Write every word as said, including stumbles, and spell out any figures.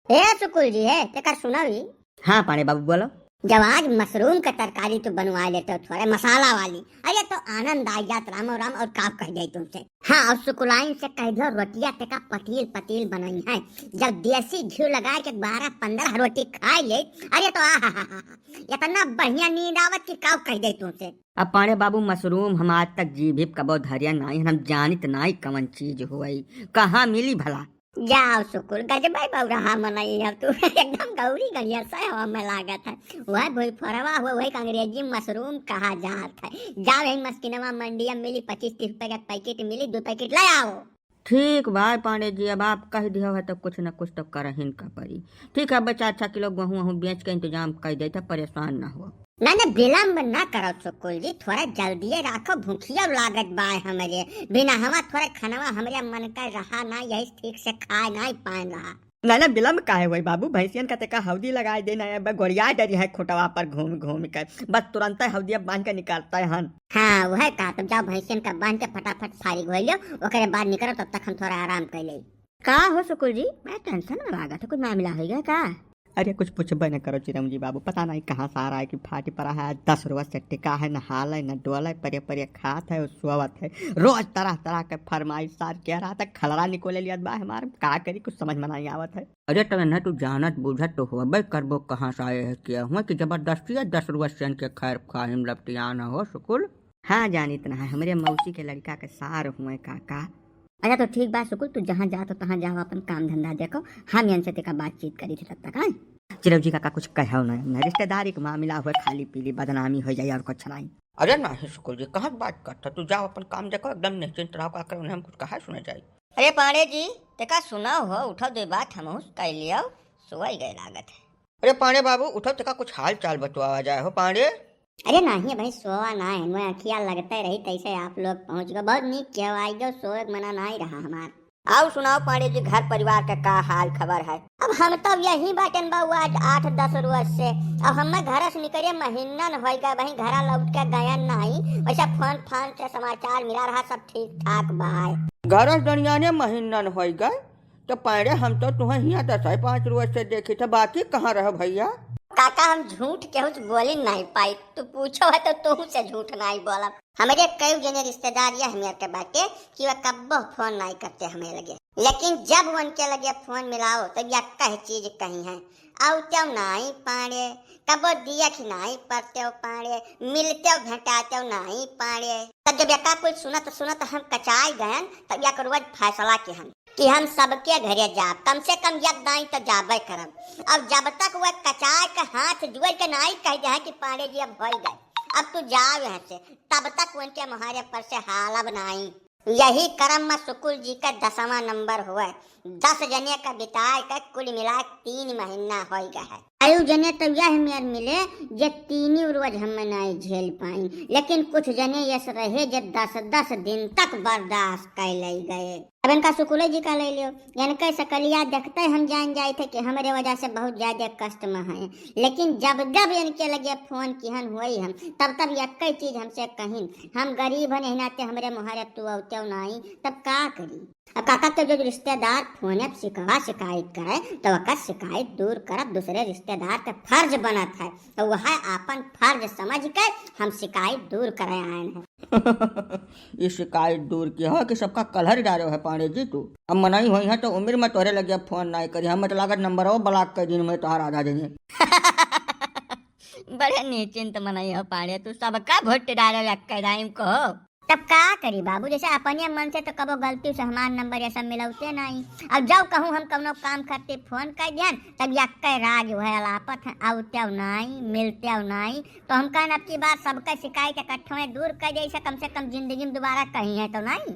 ए सुकुल जी, है तेकर सुनाओ ही। हाँ पांड़े बाबू बोलो। जब आज मशरूम के तरकारी तू बनवा लेते हो थोड़े मसाला वाली, अरे तो आनंद आ जात रामो राम, और का कह जाई तुमसे। हाँ, और सुकुलाइन से कह दियो रोटिया तेका पतील पतील बनाई है, जब देसी घी लगा के बारह पन्द्रह रोटी खाई ले, अरे तो आहा, इतना बढ़िया नींद आवत कि का कह जाई तुमसे। अब पांड़े बाबू मशरूम हम आज तक जीभ कबो धरिया नाई, हम जानित नाई कवन चीज होई, कहाँ मिली भला? जाओ सुकुल, गजबै बौराहा मनई है तू। एकदम गौरी गणेश है हवा में लागत है। वह भुईफोरवा हुआ, वही के अंग्रेजी मशरूम कहा जात है। जाओ यही मस्किनवा मंडिया मिली, पच्चीस तीस रुपए का पैकेट मिली, दो पैकेट ले आओ। ठीक बा पांड़े जी, अब आप कह दियो है तो कुछ न कुछ तो करहिन का पड़ी। ठीक है, अब चार छह किलो गेहूं वहूं बेच के इंतजाम कर देता, परेशान ना हो। ना, ना, विलम्ब ना करो सुकुल जी, थोड़ा जल्दिए राखो, भूखिया लागत बाय हमरे। बिना हवा थोड़ा खनवा हमरे मन का रहा ना, यही ठीक से खाए ना पाए रहा। ना, ना, विलम्ब काहे होई बाबू, भैंसियन का तेका हौदी लगाए दे ना, अब गोड़िया डरी है खुटवा पर घूम घूम के, बस तुरंत हौदिया बांध के निकालता है हन। हाँ, वह का, तब जाओ भैंसियन का बांध के फटाफट फारिग हो लियो, ओकरे बाद निकलो, तब तक हम थोड़ा आराम कर ले। का हो सुकुल जी, मैं टेंशन में लागत है, कुछ मामला हो गया का? अरे कुछ पूछबे न करो चिरौंजी बाबू, पता नहीं कहाँ से आ रहा है कि फाटी पड़ा है, दस रोज से टिका है, न हाले न डोले, परे परे खात है और सोवत है। रोज तरह तरह के फरमाइश सार कह रहा था, खलरा निकोले लियत बा हमार, का करी, कुछ समझ में नहीं आवत है। अरे तब इन्हें तू जानत बूझत तो होबे करबो, कहाँ से आए है किया हुआ कि जबरदस्ती है दस रोज से इनके खैर खाहिम लपटियान हो सुकुल। हाँ जानित ना है, हमरे मौसी के लड़का के सार हुए काका। अच्छा तो ठीक बा सुकुल, तू जहाँ जात हो तहाँ जाओ, अपन काम धंधा देखो, हम इनसे तेका बातचीत करी थे तब तक, हाँ? चिरौजी काका कुछ कहो ना, ना रिश्तेदारी के मामला हुए, खाली पीली बदनामी हो जाए और कुछ नहीं। अरे नहीं सुकुल जी, कहाँ बात करता, तू जाओ अपन काम देखो, एकदम निश्चिंत रहो, का कर उन्हें हम कुछ कहा सुना जाए। अरे पांड़े जी, तेका सुनाओ हो, उठो दो बात हम कह लियो, सोई गए लागत है। अरे पांड़े बाबू, उठो, तेका कुछ हाल चाल बतवावा जाए हो पांड़े। अरे नाही भाई, सोवा ना है, मैं अखिया लगते रही, तैसे आप लोग पहुँच गए। बहुत नीक कहवाई गो, सोए के मना नहीं रहा हमार। आओ सुनाओ पांड़े जी, घर परिवार का का हाल खबर है? अब हम तो यही बाटन बाबू, आज आठ दस रोज से। अब हमें घर से निकले महीनन होई गए, वहीं घरा लौट के गयन नहीं। वैसे फोन फान से समाचार मिला रहा, सब ठीक ठाक बा है। घर से दनियाने महीनन होई गए, तो पांड़े हम तो तुहें हियाँ दस है पाँच रोज से देखी थे, बाकी कहाँ रहो भैया? काका हम झूठ केहू से बोली नहीं पाई, तू पूछो है तो तू से झूठ नहीं बोलब। हमरे कई जने रिश्तेदार या हमियर के बाटे कि वह कब्बो फोन नहीं करते हमें लगे, लेकिन जब उनके लगे फोन मिलाओ तो यक्का ही चीज कही है, "अउतेउ नाई पांड़े, कबो दियख नाई परतेउ पांड़े, मिलतेउ भेंटातेउ नाई पांड़े।" तब जब यका कुछ सुनत सुनत हम कचाई गयन, तब यक रोज फैसला के हम कि हम सबके घरे जाब, कम से कम यक दाई तो जाबे करब। अब जब तक वह कचाय के हाथ जोड़ के नाई कह दे कि "पांड़े जी अब होई गए, अब तू जाओ यहाँ से", तब तक उनके मुहारे पर से हालब नाई। यही क्रम में सुकुल जी का दसवां नंबर हुआ। दस जने का बिताए के कुल मिला के तीन महीना होई गए है। आयु जने तो यह मेर मिले जे तीनी रोज हम नाई झेल पाई, लेकिन कुछ जने यस रहे जे दस दस दिन तक बर्दाश्त कर ले गए। अब इनका सुकुले जी का ले लियो, इनके सकलिया देखते हम जान जाए थे कि हमरे वजह से बहुत ज्यादा कष्ट में हैं। लेकिन जब जब इनके लगे फोन किहन हुई हम, तब तब यक्के चीज हमसे कहिन, "हम गरीब हन, यही नाते हमरे मुहारे तू अउतेउ नाई, तब का करी?" अब काका के जो रिश्तेदार फोन पे शिकवा शिकायत करे, तो ओकर शिकायत दूर करब दूसरे रिश्तेदार के फर्ज बनत है, तो वह आपन फर्ज समझ के हम शिकायत दूर करे आए हैं। ये शिकायत दूर की हो कि सबका कलहर डारे है पांड़े जी तू। अब मनई होई है तो उम्र में तोहरे लगे फोन नाई करी, हम तो लागत नंबरो ब्लॉक कर दिन में तोहार आधा दिन। बड़े निश्चिंत मनई हो पांड़े तू, सबका भुट डारे यक्के टाइम को। तब का करी बाबू, जैसे अपने मन से तो कबो गलती से हमार नंबर ये सब मिलौते नाई। अब जब कहूँ हम कौनो काम खातिर फोन कर दिहन, तब यक्के राज वह अलापत है, "अउतेउ नाई, मिलतेउ नाई।" तो हम कहन, "अब की बार सबका शिकायत इकट्ठे दूर कर दे, इसे कम से कम जिंदगी में दोबारा कहीं है तो नाई।"